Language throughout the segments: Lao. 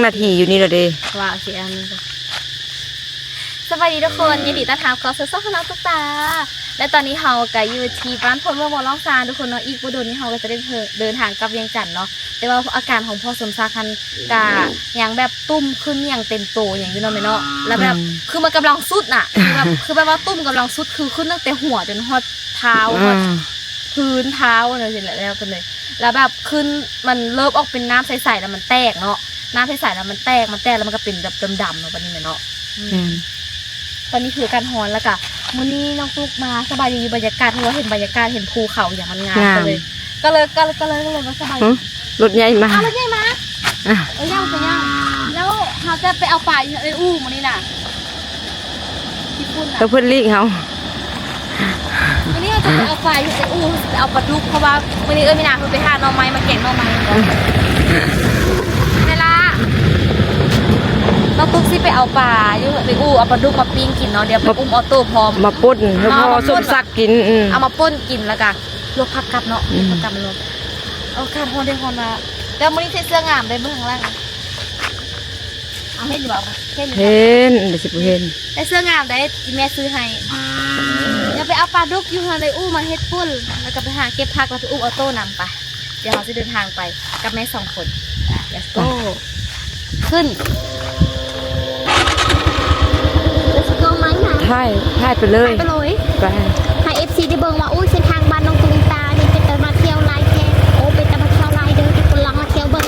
ນາທີຢູ່ນີ້ລະເດ້. ວ່າຊິອັນນີ້ ສະບາຍດີທຸກຄົນ ຍິນດີຕ້ອນຮັບເຂົ້າສູ່ຊ່ອງຂອງນ້ອງຕຸກຕາ ແລະ ຕອນນີ້ເຮົາກະຢູ່ທີ່ບ້ານໂພນເມືອງວອງລ້ອງຊານທຸກຄົນເນາະ. ອີກບໍ່ດົນນີ້ເຮົາກະຈະໄດ້ເດີນທາງກັບວຽງຈັນເນາະ ແຕ່ວ່າອາການຂອງພໍ່ສົມສັກຫັ້ນກະຍັງແບບຕຸ່ມຂຶ້ນຫຍັງເຕັມໂຕຫຍັງຢູ່ເນາະແມ່ເນາະ. ແລ້ວແບບ ອືມ ຄືມັນກຳລັງສຸດນະ ຄືແບບ ຄືແບບວ່າຕຸ່ມກຳລັງສຸດ ຄືຂຶ້ນຕັ້ງແຕ່ຫົວຈົນຮອດເທົ້າ ອືມ ຮອດພື້ນເທົ້າຈັ່ງຊີ້ແຫຼະ ແລ້ວເພິ່ນເລີຍ ແລ້ວແບບຂຶ້ນ ມັນເລີ່ມອອກເປັນນ້ຳໃສໆ ແລ້ວມັນແຕກເນາະ ນ້ຳໃສໆ ແລ້ວມັນແຕກ ມັນແຕກແລ້ວມັນກະເປັນແບບດຳໆ ເນາະ ບາດນີ້ແມ່ນເນາະ. ອືມ ອືມ ຕອນນີ້ຄືອາກາດຮ້ອນ ແລ້ວກະມື້ນີ້ນ້ອງຕຸກມາສະບາຍດີຢູ່ບັນຍາກາດ ເພາະວ່າເຫັນບັນຍາກາດ ເຫັນພູເຂົາຫຍັງມັນງາມ ງາມ ກະເລີຍ ກະເລີຍ ກະເລີຍ ກະເລີຍ ກະເລີຍມາສະບາຍດີ. ຫຶ? ລົດໃຫຍ່ມາ ເອົາລົດໃຫຍ່ມາ ອ່ະ ເອີ ຍັງເປັນຫຍັງ ແລ້ວເຮົາຈະໄປເອົາປາຢູ່ເຮືອນເອື້ອຍອູ້ມື້ນີ້ນະ ທີ່ພຸ້ນນະ ແລ້ວເພິ່ນລີກເຮົາ. ມື້ນີ້ເຮົາຈະໄປເອົາປາຢູ່ເຮືອນເອື້ອຍອູ້ ເຮົາຊິໄປເອົາປາດຸກ ເພາະວ່າມື້ນີ້ເອື້ອຍມີນາເພິ່ນໄປຫາໜໍ່ໄມ້ມາແກງໜໍ່ໄມ້ ແມ່ນລະ ນ້ອງຕຸກຊິໄປເອົາປາຢູ່ເຮືອນເອື້ອຍອູ້ ເອົາປາດຸກມາປີ້ງກິນເນາະ ດຽວໄປອຸ້ມອໍໂຕ້ພ້ອມ ມາປົ່ນໃຫ້ພໍ່ສົມສັກກິນ ອືມ ເອົາມາປົ່ນກິນ ແລ້ວກະລວກຜັກກັບເນາະ ອືມ ຜັກກັບລວມ. ເອົາ ອາກາດຮ້ອນເດ້ ຮ້ອນວ່າ ແຕ່ມື້ນີ້ໃສ່ເສື້ອງາມເດ້ ເບິ່ງຂ້າງຫຼັງ ເອົາ ເຫັນຢູ່ບໍ່? ເຫັນຢູ່ບໍ່? ເຫັນ ດຽວຊິບໍ່ເຫັນ. ໃສ່ເສື້ອງາມໄດ໋ ອີ່ແມ່ຊື້ໃຫ້. ດຽວໄປເອົາປາດຸກຢູ່ເຮືອນເອື້ອຍອູ້ມາເຮັດປົ່ນ ແລ້ວກະໄປຫາເກັບຜັກ ແລ້ວໄປອຸ້ມອໍໂຕ້ນຳ ໄປ. ດຽວເຮົາຊິເດີນທາງໄປກັບແມ່ສອງຄົນ. Let's go. ຂຶ້ນ Let's go ໄມ້ນະ ຖ່າຍ ຖ່າຍໄປເລີຍ ຖ່າຍໄປເລີຍ ໄປ ໃຫ້ເອັຟຊີໄດ້ເບິ່ງວ່າ ອຸ້ຍ ເສັ້ນທາງບ້ານນ້ອງຕຸກຕານີ້ເປັນຕາມາທ່ຽວຫຼາຍແທ້. ໂອ້ ເປັນຕາມາທ່ຽວຫຼາຍເດີ ທຸກຄົນລອງມາທ່ຽວເບິ່ງ.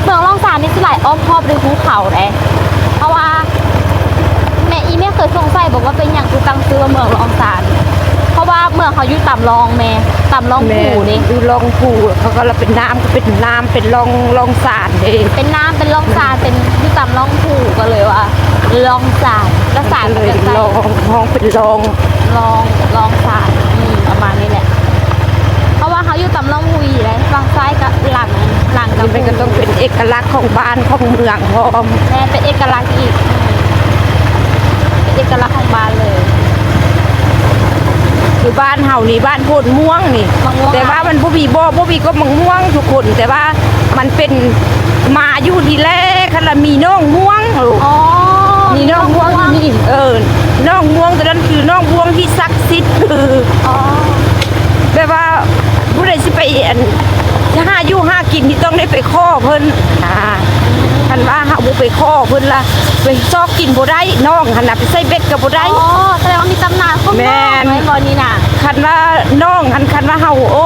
ເມືອງລ້ອງຊານນີ້ຊິຫຼາຍອ້ອມຮອບດ້ວຍພູເຂົາເດ້ ເພາະວ່າ ແມ່ ອີ່ແມ່ເຄີຍສົງໄສບໍ່ວ່າເປັນຫຍັງຄືຕັ້ງຊື່ວ່າເມືອງລ້ອງຊານ? ເພາະວ່າເມືອງເຮົາຢູ່ຕາມລ່ອງແມ່ ຕາມລ່ອງພູເດ້ ແມ່ນ ຢູ່ລ່ອງພູ ເຂົາກະເລີຍເປັນນ້ຳ ກະເປັນນ້ຳ ເປັນລ່ອງ ລ່ອງຊານເດ້ ເປັນນ້ຳ ເປັນລ່ອງຊານ ເປັນຢູ່ຕາມລ່ອງພູ ກະເລີຍວ່າລ່ອງຊານ ກະສານ ກະເລີຍຮ້ອງ ຮ້ອງເປັນລ່ອງ ລ່ອງ ລ່ອງຊານ ອືມ ປະມານນີ້ແຫຼະ ເພາະວ່າເຮົາຢູ່ຕາມລ່ອງພູເດ້ ຝັ່ງຊ້າຍກະຫຼັງ ຫຼັງກະພູ ນີ້ມັນກະຕ້ອງເປັນເອກະລັກຂອງບ້ານຂອງເມືອງພ້ອມ ແມ່ນ ເປັນເອກະລັກອີກ ເປັນເອກະລັກຂອງບ້ານເລີຍ. ຄືບ້ານເຮົານີ້ ບ້ານໂພນມ່ວງນີ້ ໝາກມ່ວງ ແຕ່ວ່າມັນບໍ່ມີບໍ່ ບໍ່ມີກົກໝາກມ່ວງທຸກຄົນ ແຕ່ວ່າມັນເປັນ ມາຢູ່ນີ້ແຫຼະ ຄັນລະມີໜອງມ່ວງ ອໍ ມີໜອງມ່ວງຢູ່ນີ້ ເອີ ໜອງມ່ວງໂຕນັ້ນຄືໜອງມ່ວງທີ່ສັກສິດ ອໍ ແບບວ່າ ຜູ້ໃດຊິໄປ ອັນ ຈະຫາຢູ່ຫາກິນນີ້ຕ້ອງໄດ້ໄປຂໍເພິ່ນນະ ຄັນວ່າເຮົາບໍ່ໄປຂໍເພິ່ນລະ ໄປຊອກກິນບໍ່ໄດ້ ໜອງຫັ້ນນະ ໄປໃສ່ເບັດກະບໍ່ໄດ້ ອໍ ສະແດງວ່າມີຕຳນານຂອງໜອງ ແມ່ນ ແມ່ນບໍ່ນີ້ນະ ຄັນວ່າໜອງຫັ້ນ ຄັນວ່າເຮົາ ໂອ້